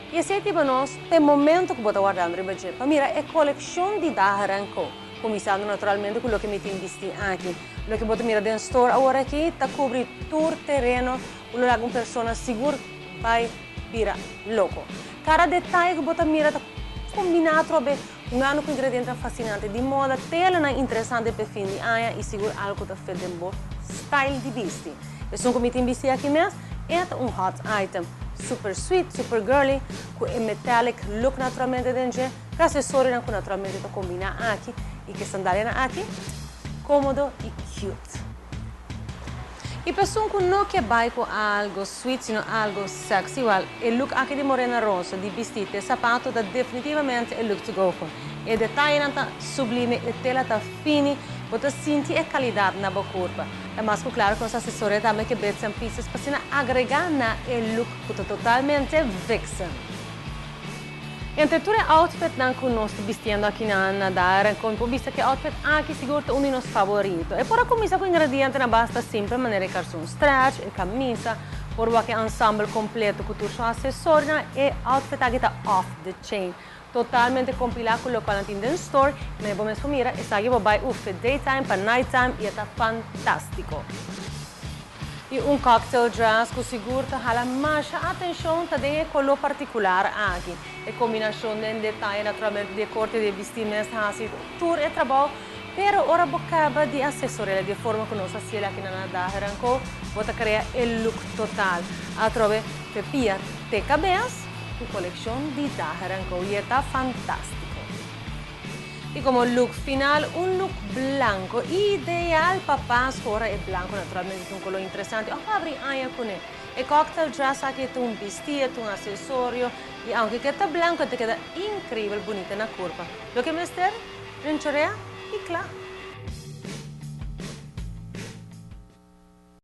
Y esey ta nos e momento cu bo ta wardando riba dje pa mira e coleccion di Daher Co. Cuminsando naturalmente cu loke mi tin bisti aki. Loke bo ta mira den store awor aki ta cubri tur tereno, unda un persona sigur bay bira loco. Cada detaye cu bo ta mira ta combina trobe un ano cu ingrediente fascinante di moda, tela interesante pa fin di aña y sigur algo ta fit den bo style di bisti. Esun cu mi tin bisti aki mes, e un hot item. Super sweet, super girly, cu e metallic look naturalmente den, cu accesorio cu naturalmente ta combina aki y cu sandalia aki, comodo y cute. Y pa esun cu no kier bay cu algo sweet, sino algo sexy, well, e look aki di Morena Rosa, di bisti y sapato, ta definitivamente e look to go for. E detaye ta sublime, e tela ta fini, bo ta sinti e calidad na bo curpa. Ta mas cu claro cu nos accesorio tambe cu bits and pieces pa agrega na e look cu ta totalmente vixen. Entre tur e outfit nan cu nos ta bistiendo aki na Daher, con vista cu e outfit aki sigur un di nos favorito. E por cuminsa cu ingrediente nan basta simpel, manera carson stretch, e camisa, por e ensemble completo cu tur su accesorio, e outfit aki ta off the chain. Totalmente compila cu loke tin den store, mas bo mes mira, esaki bo bay uf daytime pa nighttime y ta fantastico. Y un cocktail dress cu sigur ta hala mas atencion ta den color particular aki. E combinacion di detaye naturalmente di corte di bisti mes haci tur e trabou, pero ora bo caba di accesoria di forma cu nos a haci aki na Daher Co, bo ta crea e look total. Atrobe for pia te cabes, e coleccion di Daher Co y ta fantastico. Y como look final, un look blanco, ideal pa Pasco. Ora e blanco naturalmente un color interesante. Oh, habri aña cu ne. E cocktail dress aki tin un bisti, un accesorio y aunke cu ta blanco, ta keda increibel bunita na curpa. Loke mester, rinchorea y cla.